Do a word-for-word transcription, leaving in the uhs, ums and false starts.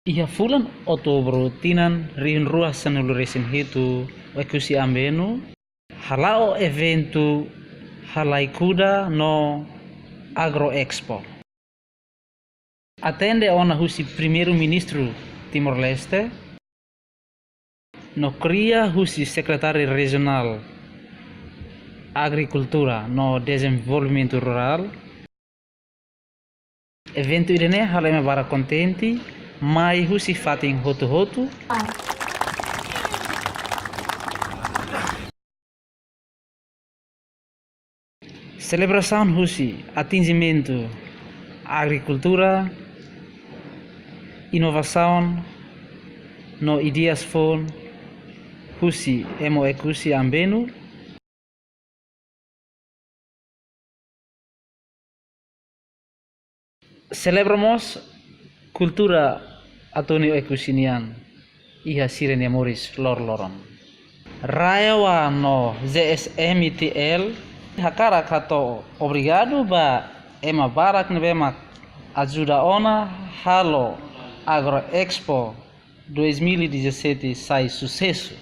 Iha fulan Outubru tinan rihun rua sanulu resin hitu, Oekusi Ambenu hala'o eventu halai kuda no Agro Expo. Atende ona husi Primeiru-Ministru Timor-Leste, no kria husi Sekretáriu Rejionál Agrikultura no Dezenvolvimentu Rurál. Eventu ida-ne'e halo ema barak kontente, mai husi fatin hotu-hotu. Selebrasaun husi atinjimentu agrikultura, inovasaun no ideias foun husi ema Oekusi Ambenu. Selebra mós kultura Atoni Oekusi nian iha sira-nia moris loroloron. RAEOA no Z S M I T L hakarak hato'o obrigadu ba ema barak ne'ebé mak ajuda ona halo Agro Expo dois mil e dezassete sai susesu.